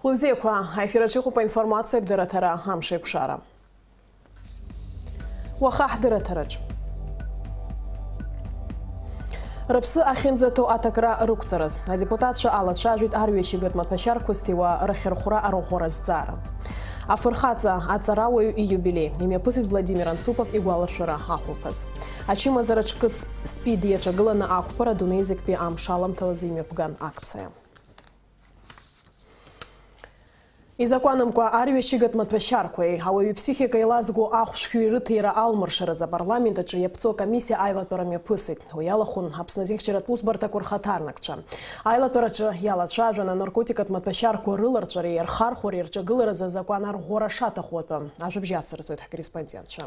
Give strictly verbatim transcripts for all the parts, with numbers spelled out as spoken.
Лузеиқәа, аефир аҿы иҟоуп аинформациа, абдырраҭара, амш еиқәшара. Уаха ҳдырраҭараҿ. Рыԥсы ахьынӡаҭоу аҭакра рықәҵараз, адепутатцәа алацәажәеит арҩашьыгатә маҭәашьарқәа зҭиуа рахьырхәра арӷәӷәара азҵаара. Афырхаҵа аҵарауаҩ ииубилеи имҩаԥысит Владимир Анцупов игәаларшәара ахәылԥаз. Ачымазараҿ КЦ СПИД иаҿагыланы ақәԥара адунеи зегьтәи амш аламҭалазы имҩаԥган акциа. Изакәанымкәа арҩашьыгатә маҭәашьарқәеи ауаҩы иԥсихика еилазго ахәшәқәеи рыҭира алмыршаразы апарламент аҿы иаԥҵоу акомиссиа аилатәара мҩаԥысит. Уи иалахәын Аԥсны азинхьчаратә усбарҭақәа рхаҭарнакцәа. Аилатәараҿы иалацәажәан анаркотикатә маҭәашьарқәа рыларҵәареи рхархәареи рҿагыларазы азакәан арӷәӷәара шаҭаху атәы. Ажәабжь иацырҵоит ҳкорреспондентцәа.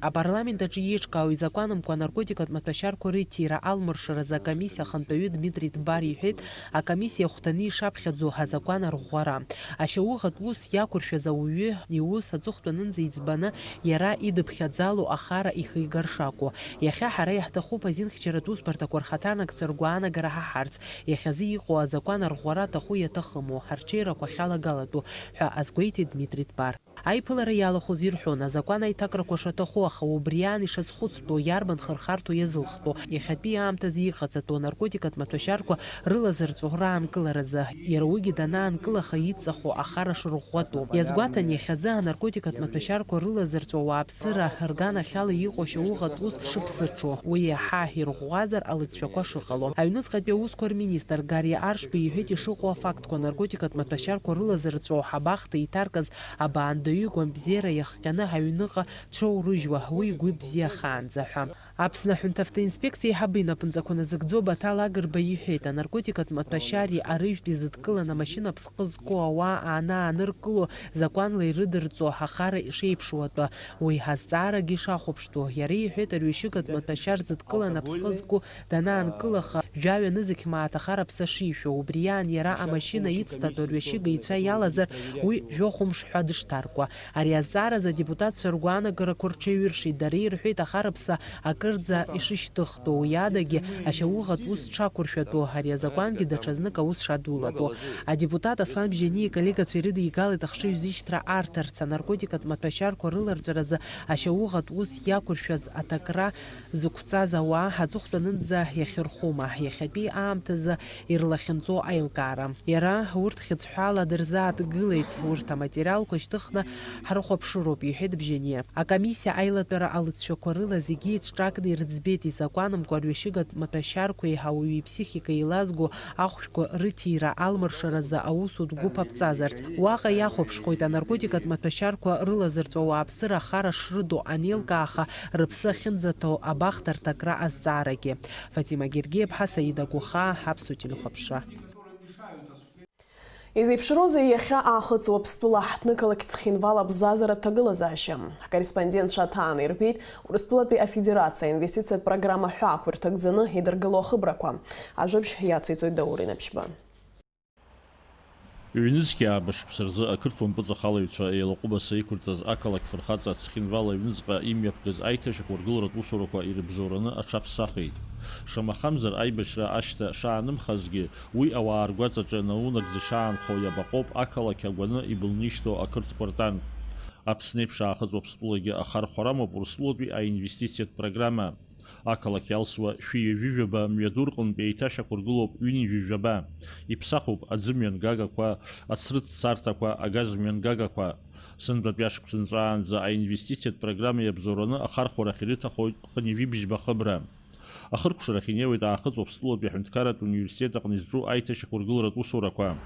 Апарламент аҿы еиҿкаау изакәанымкәа анаркотикатә маҭәашьарқәа рыҭира алмыршаразы акомиссиа ахантәаҩы Дмитри Дбар иҳәеит, акомиссиа ахәҭаны ишаԥхьаӡо азакәан арӷәӷәара. Ашьауӷатә ус иақәыршәаз ауаҩы иус аҵыхәтәанынӡа иӡбаны иара идыԥхьаӡало ахара ихигар шакәу. Иахьа ҳара иаҳҭахуп азинхьчаратә усбарҭақәа рхаҭарнакцәа ргәаанагара ҳаҳарц, иахьазы иҟоу азакәан арӷәӷәара аҭаху иаҭахыму, ҳарҽеирақәа ахьалагалатәу, ҳәа азгәеиҭеит Дмитри Дбар. Аиԥылара иалахәыз ирҳәон, азакәан аиҭакрақәа шаҭаху, аха убри аан ишазхәыцтәу, иарбан хырхарҭоу иазылхтәу, иахьатәи аамҭазы иҟаҵатәу анаркотикатә маҭәашьарқәа рылазырҵәо раанкыларазы, иара уигьы данаанкылаха иҵахо ахара шырӷәӷәатәу. Иазгәаҭан иахьазы анаркотикатә маҭәашьарқәа рылазырҵәо ауааԥсыра рганахьала иҟоу ашьауӷатә ус шыԥсыҽу. Уи иаҳа ирӷәӷәазар алыҵшәақәа шыҟало. Аҩныҵҟатәи аусқәа рминистр Гари Аршба иҳәеит ишыҟоу афактқәа, анаркотикатә маҭәашьарқәа рылазырҵәо ҳабахҭа иҭаркыз абаандаҩы игәамбзиара иахҟьаны аҩныҟа дшоурыжьуа, уи игәы ибзиахаанӡа ҳәа. Аԥсны аҳәынҭавтоинспекциа аиҳабы инапынҵақәа назыгӡо Баҭал Агрба иҳәеит, анаркотикатә маҭәашьареи арыжәтәи зыдкыланы амашьына ԥсҟы зку ауаа аанаа аныркыло, закәанла ирыдырҵо ахара шеиԥшу атәы, уи азҵаарагьы шахәаԥштәу. Иара иҳәеит, арҩашьыгатә маҭәашьар зыдкыланы аԥсҟы зку данаанкылаха, жәаҩа нызқь мааҭ ахара аԥса шишәо, убри аан иара амашьына ицҭатәу арҩашьыга ицәа иалазар, уи жәохә мш ҳәа дышҭаркуа. Ари азҵаараз адепутатцәа ргәаанагарақәа рҽаҩыршеит, дара ирҳәеит ахараԥса акырӡа ишышьҭыхтәу, уи адагьы ашьауӷатә ус дшақәыршәатәу, ари азакәангьы даҽазнык аус шадулатәу. Адепутат Аслан Бжьаниа иколлегацәа ирыдигалеит ахшыҩзышьҭра арҭарц, анаркотикатә маҭәашьарқәа рыларҵәаразы ашьауӷатә ус иақәыршәаз аҭакра зықәҵаз ауаа аҵыхәтәанынӡа иахьырхума, иахьатәи аамҭазы ирлахьынҵоу аилкаара. Иара урҭ хьыӡҳәала дырзааҭгылеит, урҭ аматериалқәа шьҭыхны ҳрыхәаԥшыроуп, иҳәеит Бжьаниа. Акомиссиа аилатәара алыҵшәақәа рыла зегьы еиҿҿакны ирыӡбеит, изакәанымкәа арҩашьыгатә маҭәашьарқәеи ауаҩы иԥсихика еилазго ахәшәқәа рыҭира алмыршаразы аусутә гәыԥ аԥҵазарц. Уаҟа иахәаԥшхоит анаркотикатә маҭәашьарқәа рылазырҵәо ауааԥсыра ахара шрыду анеилкааха, рыԥсы ахьынӡаҭоу абахҭа рҭакра азҵаарагьы. Фатима Гергиаԥҳа, Саида Гәыхаа, Аԥсуа телехәаԥшра. Изеиԥшроузеи иахьа Аахыҵ Уаԥстәыла ҳҭнықалақь Цхинвал абзазаратә ҭагылазаашьа? Ҳкорреспондентцәа аҭааны ирбеит Урыстәылатәи Афедерациа аинвестициатә программа ҳәаақәа ирҭагӡаны идыргыло ахыбрақәа. Ажәабжь иациҵоит Даур Инаԥшьба. Ҩнызқьи ааба шықәса рзы ақырҭуа мпыҵахалаҩцәа еилаҟәыбаса иқәырҵаз ақалақь фырхаҵа Цхинвал аҩныҵҟа имҩаԥгаз аиҭашьақәыргыларатә усурақәа ирыбзоураны аҽаԥсахит. Шамахамзар, аибашьра ашьҭа шаанымхазгьы, уи ауаа ргәаҵаҿы наунагӡа ишаанхо иабаҟоуп ақалақь агәаны ибылнишьҭо ақырҭқәа ртәан. Аԥсны еиԥш Аахыҵ Уаԥстәылагьы ахархәара амоуп Урыстәылатәи аинвестициатә программа. Ақалақь иалсуа шәи ҩажәи жәаба мҩаду рҟынтә еиҭашьақәыргылоуп ҩынҩажәи жәаба. Иԥсахуп аӡы мҩангагақәа, ацрыҵ царҭақәа, агаз мҩангагақәа. Сынтәатәи ашықәс нҵәаанӡа аинвестициатә программа иабзоураны ахархәарахь ирыҭахоит хынҩажәи бжьба хыбра. Ахыркәшарахь инеиуеит Аахыҵ Уаԥстәылатәи аҳәынҭқарратә университет аҟны изҿу аиҭашьақәыргыларатә усурақәа.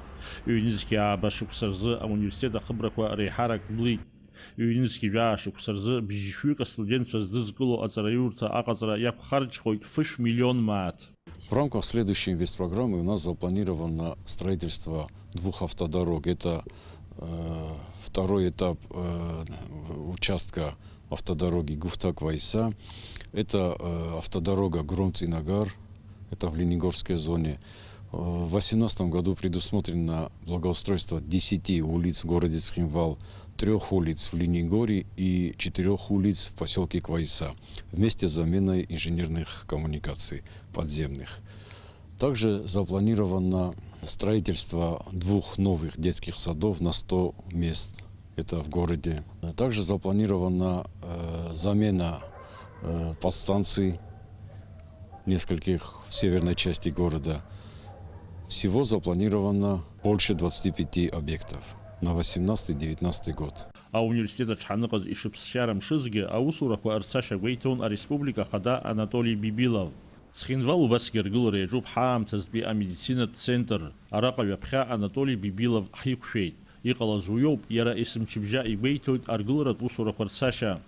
Ҩнызқьи ааба шықәса рзы ауниверситет ахыбрақәа реиҳарак блит. Ҩнызқьи жәаа шықәса рзы бжьшәҩык астудентцәа здызкыло аҵараиурҭа аҟаҵара иақәхарџьхоит фышә миллион мааҭ. В рамках следующей инвестпрограммы у нас запланировано строительство двух автодорог. Это, э, второй этап, э, участка автодороги Гуфтак-Вайса. Это, э, автодорога Громцы-Нагар. Это в Ленингорской зоне. Э, в восемнадцатом году предусмотрено благоустройство десяти улиц в городе Цхинвал, трёх улиц в Ленингоре и четырёх улиц в посёлке Квайса, вместе с заменой инженерных коммуникаций подземных. Также запланировано Строительство двух новых детских садов на сто мест. Это в городе. Также запланирована, э, замена, э, подстанций нескольких в северной части города. Всего запланировано больше двадцати пяти объектов на восемнадцатый девятнадцатый год. Ауниверситет аҿы ҳаныҟаз ишыԥсшьара мшызгьы, аусурақәа рцашьа гәеиҭон ареспублика ахада Анатоли Бибилов. Цхинвал убасгьы аргылара иаҿуп ҳаамҭазтәи амедицинатә центр. Араҟа ҩаԥхьа Анатоли Бибилов ҳиқәшәеит. Иҟалаз уиоуп, иара есымчыбжьа игәеиҭоит аргыларатә усурақәа рцашьа.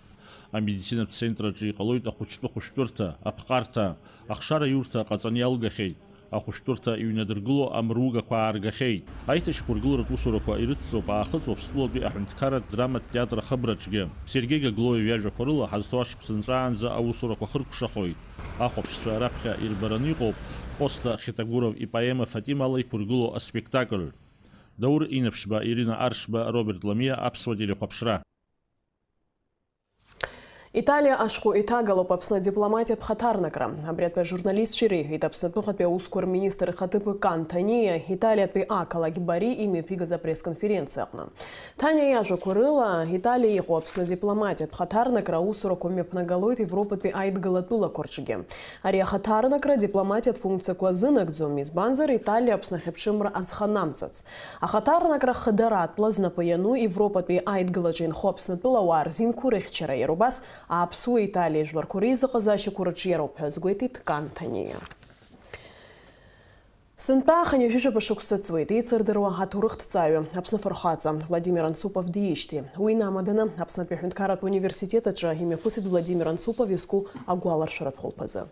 Амедицинатә центр аҿы иҟалоит ахәыҷтәы хәышәтәырҭа, аԥҟарҭа, ахшара иурҭа ҟаҵаны иалгахьеит. Ахәышәтәырҭа иҩнадыргыло амругақәа ааргахьеит. Аиҭашьақәыргыларатә усурақәа ирыцҵоуп Аахыҵ Уаԥстәылатәи аҳәынҭқарратә драматә театр ахыбраҿгьы. Сергеи Гаглоев иажәақәа рыла ҳазҭоу ашықәс нҵәаанӡа аусурақәа хыркәшахоит. Ахәаԥшцәа раԥхьа ирбараны иҟоуп Коста Хетагуров ипоема Фатимала иқәыргылоу аспектакль. Даур Инаԥшьба, Ирина Аршба, Роберт Ламиа, Аԥсуа телехәаԥшра. Италиа ашәҟәы иҭагалоуп Аԥсны адипломатиатә хаҭарнакра. Абри атәы ажурналистцәа иреиҳәеит Аԥсны атәыхатәи аусқәа рминистр ихаҭыԥуаҩ Кан Ҭаниа Италиатәи ақалақь Бари имҩаԥигаз апресс-конференциа аҟны. Ҭаниа иажәақәа рыла, Италиа иҟоу Аԥсны адипломатиатә хаҭарнакра аусурақәа мҩаԥнагалоит Европатәи аидгылатәылақәа рҿгьы. Ари ахаҭарнакра адипломатиатә функциақәа азынагӡом, избанзар, Италиа Аԥсны ахьыԥшымра азханамҵац. Ахаҭарнакра хыдаратәла знапы иану Европатәи аидгылаҿы инхо Аԥснытәыла ауаа рзинқәа рыхьчара, иара убас аԥсуа-италиа жәларқәа реизыҟазаашьақәа рыҿиароуп ҳәа азгәеиҭеит Кан Ҭаниа. Сынтәа хынҩажәижәаба шықәса ҵуеит еицырдыруа аҭоурыхҭҵааҩы, Аԥсны афырхаҵа Владимир Анцупов диижьҭеи. Уи инамаданы Аԥснытәи аҳәынҭқарратә университет аҿы имҩаԥысит Владимир Анцупов изку агәаларшәаратә хәылԥазы.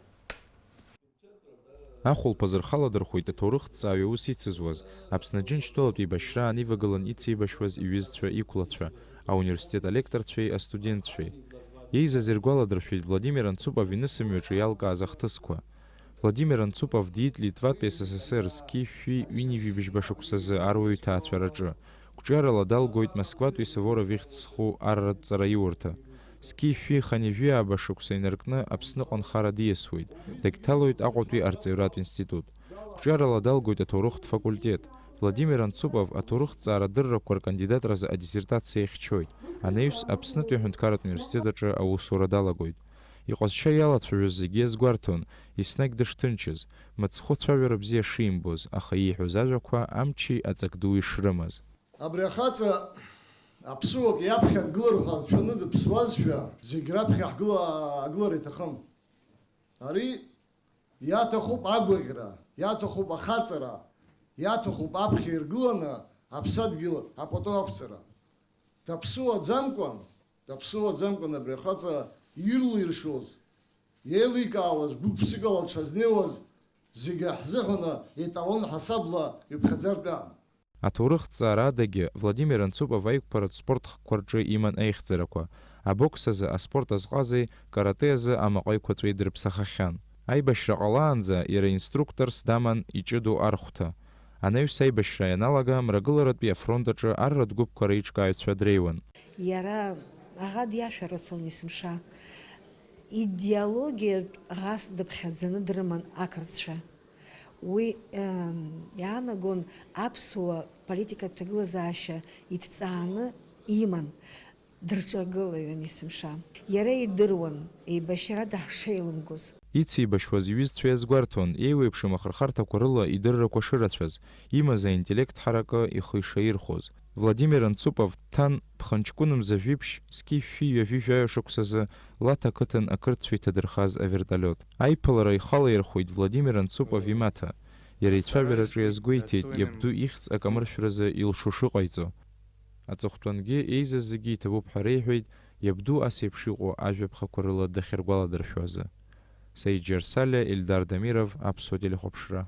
Ахәылԥазы рхаладырхәит аҭоурыхҭҵааҩ аус ицызуаз, Аԥсны Џьынџьтәылатә еибашьраан ивагылан ицеибашьуаз иҩызцәа, иқәлацәа, ауниверситет алекторцәеи астудентцәеи. Еизаз иргәаладыршәеит Владимир Анцупов инысымҩаҿы иалкааз ахҭысқәа. Владимир Анцупов диит Литватәи С С С Р зқьи шәи ҩынҩажәи бжьба шықәсазы аруаҩы иҭаацәараҿы. Қәҿиарала далгоит Москватәи Суворов ихьӡ зху арратә ҵараиурҭа. Зқьи шәи хынҩажәи ааба шықәса инаркны Аԥсныҟа анхара диасуеит, дагьҭалоит Аҟәатәи арҵаҩратә институт. Қәҿиарала далгоит аҭоурыхтә факультет. Владимир Анцупов аҭоурыхҭҵаара адыррақәа ркандидатразы адиссертациа ихьчоит. Анаҩс Аԥснытәи аҳәынҭқарратә университет аҿы аусура далагоит. Иҟазшьа иалацәажәоз зегьы иазгәарҭон, еснагь дышҭынчыз, мыцхәы цәажәара бзиа шимбоз, аха ииҳәоз ажәақәа амчи аҵак дуи шрымаз. Абри ахаҵа аԥсуак иаԥхьа дгылар ҳәа дшәаны дыԥсуазшәа, зегь раԥхьа ҳгыла-, аагылар иҭахым. Ари иаҭахуп агәаӷьра, иаҭахуп ахаҵара, иаҭахуп аԥхьа иргыланы аԥсадгьыл апату ақәҵара. Даԥсуаӡамкәан, даԥсуаӡамкәан абри ахаҵа ирлиршоз, еиликаауаз, гәык-ԥсыкала дшазнеиуаз зегьы ҳзыҳәаны еталон ҳасабла иԥхьаӡартә иаан. Аҭоурыхҭҵаара адагьы, Владимир Анцупов аиқәԥаратә спорт хкқәа рҿы иман аихьӡарақәа, абокс азы аспорт азҟазеи каратэ азы амаҟа еиқәаҵәеи дрыԥсахахьан. Аибашьра ҟалаанӡа иара инструкторс даман иҷыдоу архәҭа. Анаҩс аибашьра ианалага, мрагыларатәи афронт аҿы арратә гәыԥқәа реиҿкааҩцәа дреиуан. Иара аӷа диашәарацон есымша. Идеологиатә ӷас дыԥхьаӡаны дрыман ақырҭцәа. Уи, ем, иаанагон аԥсуа политикатә ҭагылазаашьа иҭҵааны иман, дырҿагылаҩын есымша. Иара идыруан еибашьрада ҳшеилымгоз. Ицеибашьуаз иҩызцәа иазгәарҭон, еиуеиԥшым ахырхарҭақәа рыла идыррақәа шырацәаз, имаз аинтеллект ҳаракы ихы ишаирхәоз. Владимир Анцупов дҭан ԥхынҷкәынмза жәиԥшь, зқьи шәи ҩажәи жәаҩа шықәсазы Лаҭа ақыҭан ақырҭцәа иҭадырхаз авертолиот. Аиԥылара ихалаирхәеит Владимир Анцупов имаҭа. Иара ицәажәараҿы иазгәеиҭеит, иабду ихьӡ акамыршәразы илшо шыҟаиҵо. Аҵыхәтәангьы еизаз зегьы иҭабуп ҳәа реиҳәеит, иабду ас еиԥш иҟоу ажәаԥхақәа рыла дахьыргәаладыршәозы. Саид Џьарсалиа, Ельдар Дамиров, Аԥсуа телехәаԥшра.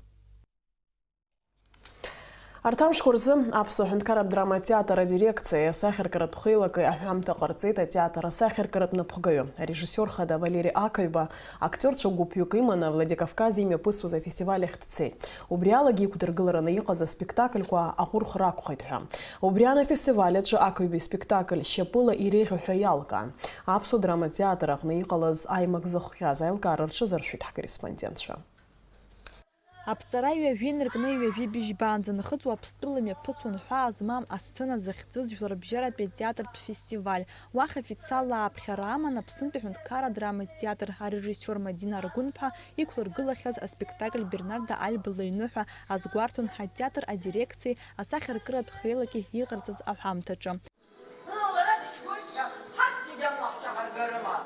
Арҭ амшқәа рзы Аԥсуа ҳәынҭқарратә драматеатр адирекциеи асахьаркыратә хеилакеи аҳәамҭа ҟарҵеит атеатр асахьаркыратә напхгаҩы, арежиссиор хада Валери Ақаҩба, актиорцәа гәыԥҩык иманы Владикавказ имҩаԥысуаз афестиваль ахь дцеит. Убри алагьы иқәдыргылараны иҟаз аспектакльқәа аҟәырхра акәхеит ҳәа. Убри аан афестиваль аҿы Ақаҩба испектакль Шьапыла иреиӷьу ҳәа иалкаан. Аԥсуа драматеатр аҟны иҟалаз аимак зыхҟьаз аилкаара рҽазыршәеит ҳкорреспондентцәа. Аԥҵара ҩажәи инаркны ҩажәи быжьбаанӡа Нахыҵ Уаԥстәыла имҩаԥысуан ҳәаа змам асцена захьӡыз жәларбжьаратәи атеатртә фестиваль. Уахь официалла ааԥхьара аман Аԥснытәи аҳәынҭқарра адраматә театр арежиссиор Мадина Аргәынԥҳа иқәлыргылахьаз аспектакль Бернарда Альба лыҩны ҳәа азгәарҭон ҳатеатр адирекциеи асахьаркыратә хеилаки иҟарҵаз аҳәамҭаҿы. Лара дыџьгәоит ҳәа ҳарҭ зегьы амла ҳҿаҳаргарыма?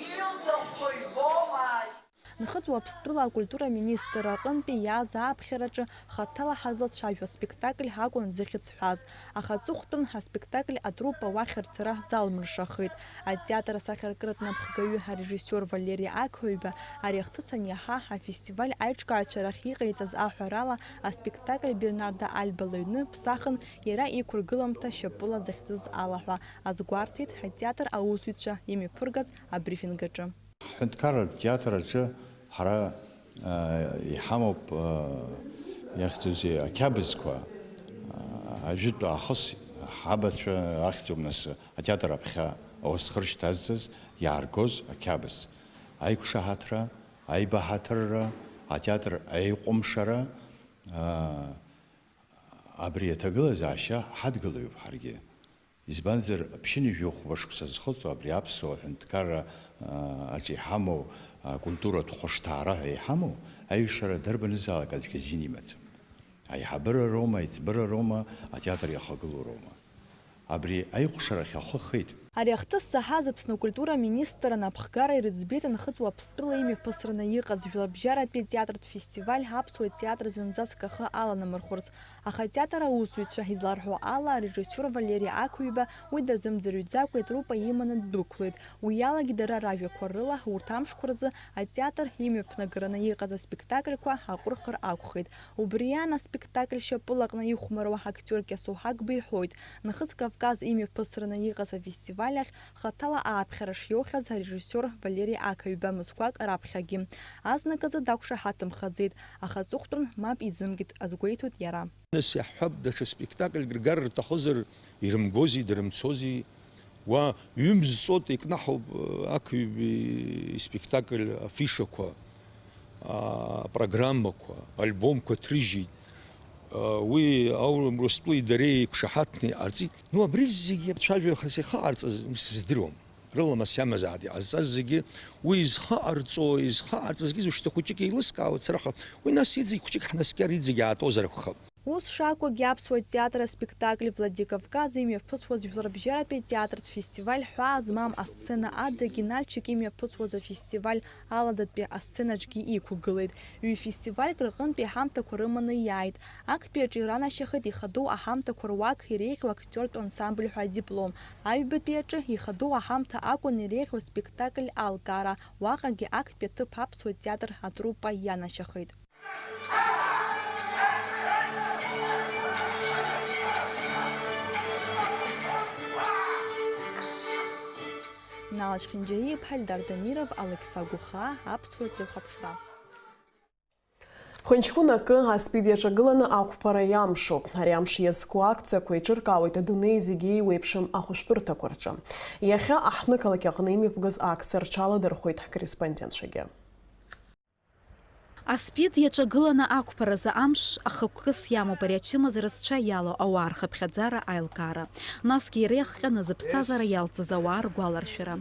Илҭахқәоу ибомашь? Нахыҵ Уаԥстәыла акультура министр аҟынтәи иааз ааԥхьараҿы хаҭала ҳазлацәажәо аспектакль акәын зыхьӡ ҳәаз, аха аҵыхәтәан ҳаспектакль атруппа уахь рцара залмыршахеит. Атеатр асахьаркыратә напхгаҩы арежиссиор Валери Ақаҩба ари ахҭыс аниаҳа, афестиваль аиҿкааҩцәа рахь иҟаиҵаз аҳәарала, аспектакль Бернарда Альба лыҩны ԥсахын, иара иқәыргыламҭа шьапыла захьӡыз ала ҳәа азгәарҭеит атеатр аусзуҩцәа имҩаԥыргаз абрифинг аҿы. Ҳҳәынҭқарратә театр аҿы ҳара, а, иҳамоуп, а, иахьӡузеи, ақьабзқәа, а, ажәытә аахыс ҳабацәа ахьӡуп, нас, атеатр аԥхьа ауасхыр шьҭазҵаз иааргоз ақьабз, аиқәшаҳаҭра, аибаҳаҭырра, атеатр аиҟәымшара, а, абри аҭагылазаашьа ҳадгылоуп ҳаргьы. Избанзар, ԥшьынҩажәи хәба шықәса зхыҵуа абри аԥсуа ҳәынҭқарра, а, аҿы иҳамоу, а, культуратә хәышҭаара ҳәа иҳамоу аиҩшара дарбанызаалак аӡәгьы азин имаӡам. Аиҳабыра роума, аиҵбыра роума, атеатр иахагылоу роума. Абри аихәшарахь ахы хеит. Ари ахҭыс заҳаз Аԥсны акультура аминистр анапхгара ирыӡбеит Нахыҵ Уаԥстәыла имҩаԥысраны иҟаз жәларбжьаратәи атеатртә фестиваль аԥсуа театр зынӡаск ахы аланамырхәырц. Аха атеатр аусзуҩцәа изларҳәо ала, арежиссиор Валери Ақаҩба уи дазымӡырҩӡакәа итруппа иманы ддәықәлеит. Уи алагьы дара ражәақәа рыла, урҭ амшқәа рзы атеатр имҩаԥнагараны иҟаз аспектакльқәа аҟәырхыр акәхеит. Убри аан аспектакль шьапыла аҟны ихәмаруа актиор Кьасоу Ҳагба иҳәоит, Нахыҵ Кавказ имҩаԥысраны иҟаз афестиваль ахь хаҭала ааԥхьара шиоухьаз арежиссиор Валери Ақаҩба мызқәак раԥхьагьы. Азныказы дақәшаҳаҭымхаӡеит, аха аҵыхәтәан мап изымгеит, азгәеиҭоит иара. Нас иаҳҳәап, даҽа спектакльк ргар рҭахызар, ирымгози, дрымцози. Уа ҩымз ҵот икнаҳауп, э, Ақаҩби испектакль афишақәа, апрограммақәа, альбомқәа ҭрыжьит. Э, уи Урыстәылеи дареи еиқәшаҳаҭны иҟарҵеит. Ну, абри зегьы ацәажәахас ихы ҟарҵаз, ус здыруам. Рыламыс иамазаат иҟазҵаз зегьы, уи изхаҟарҵо, изхаҟарҵазгьы зышьҭа хәыҷык еилыскаауеит сара, аха уи нас иҵегь хәыҷык ҳнаскьар, иҵегь аатәозар акәхап. Ус шакәугьы, аԥсуа театр аспектакль Владикавказ имҩаԥысуаз жәларбжьаратәи атеатртә фестиваль ҳәаа змам асцена адагьы Нальчик имҩаԥысуаз афестиваль аладатәи асценаҿгьы иқәгылеит. Ҩ-фестивальк рҟынтәи аҳамҭақәа рыманы иааит. Актәи аҿы иранашьахеит ихадоу аҳамҭақәа руак иреиӷьу актиортә ансамбль ҳәа адиплом. Аҩбатәи аҿы ихадоу аҳамҭа акәын иреиӷьу аспектакль алкаара, уаҟагьы актәи аҭыԥ аԥсуа театр атруппа ианашьахеит. Нала Чхинџьариа-иԥҳа, Эльдар Дамиров, Алықьса Гәыхаа, аԥсуа телехәаԥшра. Ԥхынҷкәын акы аспид иаҿагыланы ақәԥара иамшуп. Ари амш иазку акциақәа еиҿыркаауеит адунеи зегьы еиуеиԥшым ахәышәтәырҭақәа рҿы. Иахьа аҳҭнықалақь аҟны имҩаԥгаз акциа рҽаладырхәеит ҳкорреспондентцәагьы. Аспид иаҿагыланы ақәԥаразы амш ахықәкыс иамоуп ари ачымазара зцәа иалоу ауаа рхыԥхьаӡара аилкаара, насгьы иара иахҟьаны зыԥсҭазаара иалҵыз ауаа ргәаларшәара.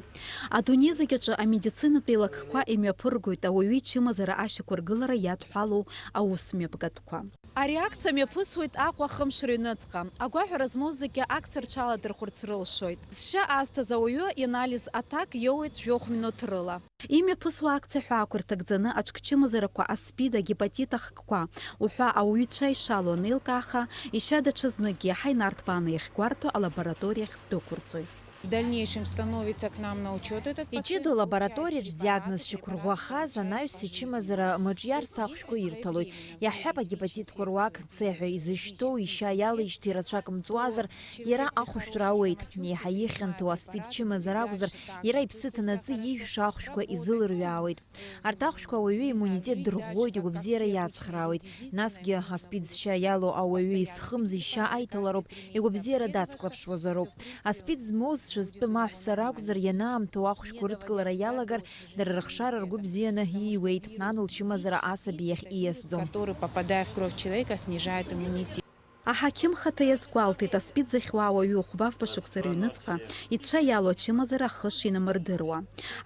Адунеи зегь аҿы амедицинатә еилакқәа имҩаԥыргоит ауаҩы ичымазара ашьақәыргылара иадҳәалоу аусмҩаԥгатәқәа. Ари акциа мҩаԥысуеит Аҟәа ахымш рыҩныҵҟа. Агәаҳәара змоу зегьы акциа рҽаладырхәырц рылшоит. Зшьа азҭаз ауаҩы ианализ аҭак иоуеит жәохә минуҭ рыла. Имҩаԥысуа акциа ҳәаақәа рҭагӡаны аҿкчымазарақәа, аспид, агепатит ахкқәа уҳәа ауаҩцәа ишалоу анеилкааха, ишьа даҽазныкгьы иаҳа инарҭбааны иахьгәарҭо алабораториахь дәықәырҵоит. В дальнейшем становится к нам на учёт этот пациент. Иҷыдоу лабораториаҿ диагноз шьақәырӷәӷәахаз анаҩс ичымазара мыҿиарц ахәшәқәа ирҭалоит. Иаҳҳәап, агепатитқәа руак, Ц ҳәа изышьҭоу ишьа иалеижьҭеи рацәак мҵуазар, иара ахәышәтәра ауеит. Еиҳа ихьанҭоу аспид чымазар акәзар, иара иԥсы ҭанаҵы ижәша ахәшәқәа изылырҩаауеит. Арҭ ахәшәқәа ауаҩы иммунитет дырӷәӷәоит, игәабзиара иацхраауеит. Насгьы аспид зшьа иалоу ауаҩы изхымз ишьа аиҭалароуп, игәабзиара дацклаԥшуазароуп. Аспид змоу Ҿызтәым аҳәса ракәзар, ианаамҭоу ахәшәқәа рыдкылара иалагар, дара рыхшара ргәы бзианы ииуеит, ан лчымазара асаби иахь ииасӡом. Который, попадая в кровь человека, снижает иммунитет. Аҳақьым хаҭа иазгәалҭеит, аспид зыхьуа ауаҩы хәба-фба шықәса рыҩныҵҟа ицәа иалоу ачымазара ахы шинамырдыруа.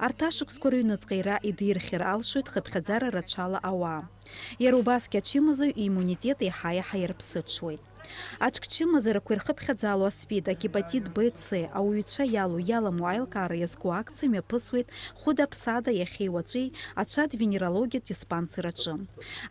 Арҭ ашықәсқәа рыҩныҵҟа иара идирхьыр алшоит хыԥхьаӡара рацәала ауаа. Иара убасгьы ачымазаҩ ииммунитет еиҳа-еиҳа ирыԥсыҽуеит. Аҿкчымазарақәа ирхыԥхьаӡало аспид, агепатит Б, С, ауаҩцәа иалоу, иаламу аилкаара иазку акциа мҩаԥысуеит Хәыда-ԥсада иахьеи уаҵәи ацәа-венерологиатә диспансер аҿы.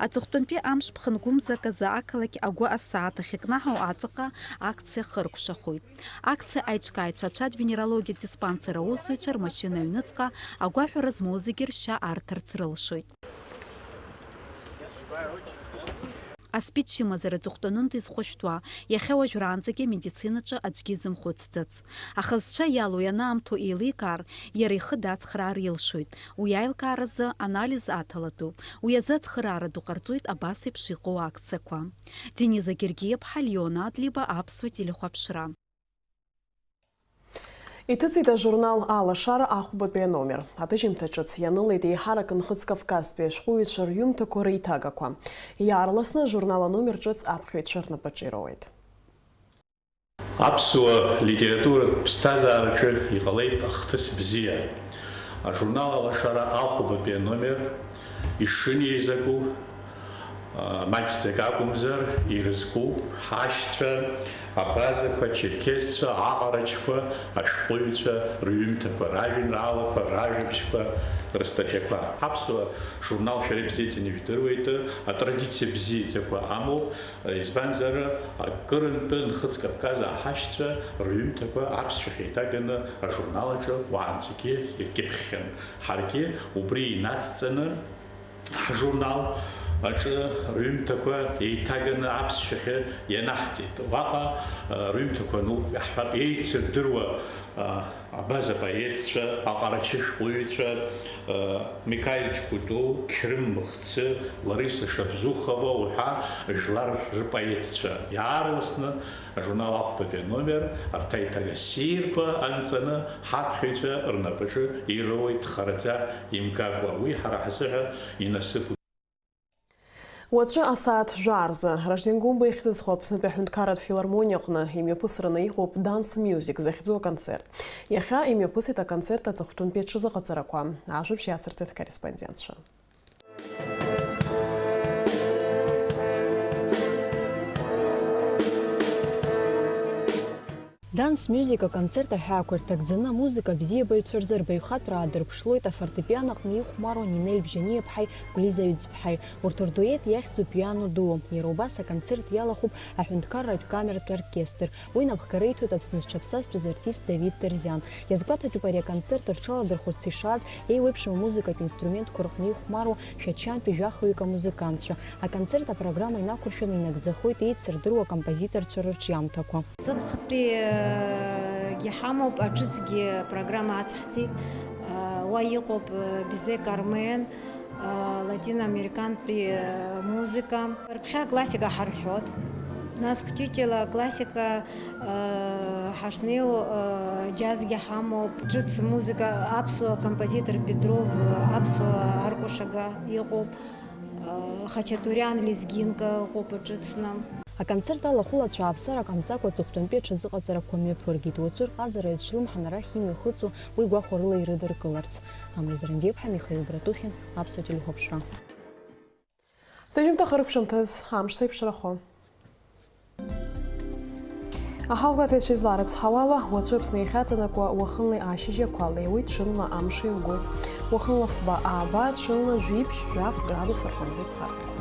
Аҵыхәтәантәи амш ԥхынгәымзак азы ақалақь агәы асааҭ ахьыкнаҳау аҵаҟа акциа хыркәшахоит. Акциа аиҿкааҩцәа ацәа-венерологиатә диспансер аусзуҩцәа рмашьына аҩныҵҟа агәаҳәара змоу зегьы ршьа арҭарц рылшоит. Аспид чымазара аҵыхәтәанынтә изхәышәтәуа, иахьа уажәраанӡагьы амедицинаҿы аӡәгьы изымхәыцӡац. Аха зцәа иалоу ианаамҭоу еиликаар, иара ихы дацхраар илшоит. Уи аилкааразы анализ аҭалатәуп. Уи азы ацхыраара ду ҟарҵоит абас еиԥш иҟоу акциақәа. Дениза Гергиаԥҳа, Леон Адлиба, Аԥсуа телехәаԥшра. Иҭыҵит ажурнал Алашара ахәбатәи аномер. Аҭыжьымҭа ҿыц ианылеит еиҳарак Нхыҵ Кавказтәи ашәҟәыҩҩцәа рҩымҭақәа реиҭагақәа. Иаарласны ажурнал аномер ҿыц аԥхьаҩцәа рнапаҿы ироуеит. Аԥсуа литературатә ԥсҭазаараҿы иҟалеит ахҭыс бзиа. Ажурнал Алашара ахәбатәи аномер ишынеизаку, а, маҷӡак акәымзар, ирызкуп ҳашьцәа, абазақәа, ачерқьесцәа, аҟарачқәа, ашәҟәыҩҩцәа рҩымҭақәа, ражәеинраалақәа, ражәабжьқәа, рыстатиақәа. Аԥсуа журнал шәара ибзиаӡаны ижәдыруеит, атрадициа бзиаӡақәа амоуп, избанзар, акырынтәы Нхыҵ Кавказ аҳашьцәа рҩымҭақәа аԥсшәахь еиҭаганы ажурнал аҿы уаанӡагьы иркьыԥхьхьан. Ҳаргьы убри инацҵаны, ҳжурнал аҿы рҩымҭақәа еиҭаганы аԥсшәахьы ианаҳҵеит. Уаҟа, а, рҩымҭақәа ануп, иаҳҳәап, еицырдыруа, а, абаза поетцәа, аҟарачы шәҟәыҩҩцәа, а, Микаил Ҷкәыту, Қьрым Мыхцы, Лариса Шабзухова уҳәа жәлар рпоетцәа. Иаарласны ажурнал ахәбатәи аномер арҭ аиҭагассирқәа анҵаны ҳаԥхьаҩцәа рнапаҿы ироуеит хараӡа имгакәа. Уи ҳара ҳзыҳәа инасыԥуп. Уаҵәы асааҭ жәаа рзы Ражден Гәымба ихьӡызхуа Аԥснытәи аҳәынҭқарратә филармониа аҟны имҩаԥысраны иҟоуп Dance Music захьӡу аконцерт. Иахьа имҩаԥысит аконцерт аҵыхәтәантәи аҽазыҟаҵарақәа. Ажәабжь иацырҵеит ҳкорреспондентцәа. Dance Music аконцерт аҳәаақәа ирҭагӡаны амузыка абзиабаҩцәа рзы рбаҩхатәра аадырԥшлоит афортепиано аҟны ихәмаруа Нинель Бжьаниаԥҳаи Гәлиза Ҩӡԥҳаи. Урҭ рдуеҭ иахьӡуп Пиано дуо. Иара убас аконцерт иалахәуп аҳәынҭқарратә камертә оркестр. Уи напхгара иҭоит Аԥсны зҽаԥсазтәыз артист Давид Терзиан. Иазгәаҭатәуп ари аконцерт рҽаладырхәырц ишааз еиуеиԥшым амузыкатә инструментқәа рҟны ихәмаруа шәачантәи жәахаҩык амузыкантцәа. Аконцерт апрограмма инақәыршәаны инагӡахоит еицырдыруа акомпозиторцәа рырҿиамҭақәа. Ҵыԥхтәигьы ҳамоуп, аҿыцгьы программа ацҳҵеит. Уа иҟоуп Бизе Кармен, латиноамерикантәи музыка. Рԥхьа классика ҳарҳәоит. Нас хәҷыҷыла классика ҳашнеиуа, џьазгьы ҳамоуп. Ҿыц музыка аԥсуа композитор Петров, аԥсуа аркәашага иҟоуп. Хачатуриан лезгинка ыҟоуп аҿыцны. Аконцерт алахәылацәа ааԥсара ҟамҵакәа аҵыхәтәантәи аҽазыҟаҵарақәа мҩаԥыргеит. Уаҵәы рҟазара иазҿлымҳан арахь имҩахыҵуа уи гәахәарыла ирыдыркыларц. Амра Зрандиаԥҳа, Михаил Братухин, Аԥсуа телехәаԥшра. Ҭыжьымҭа хыркәшамҭаз амш сеиԥшрахо. Аҳаугәаҭаҩцәа изларыцҳауала, уаҵәы Аԥсны иахьаҵанакуа уахынлеи ашьыжьақәа леиуеит, ҽынла амш еилгоит. Уахынла фба ааба, ҽынла жәиԥшь, жәаф градус рҟынӡа иԥхаррахоит.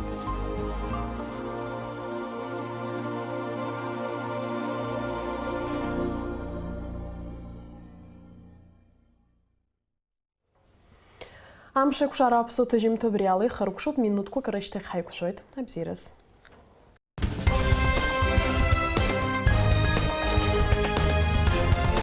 Амш еиқәшара аԥсуа ҭыжьымҭа убри ала ихыркәшоит, минуҭқәак рышьҭахь ҳаиқәшәоит. Абзиараз.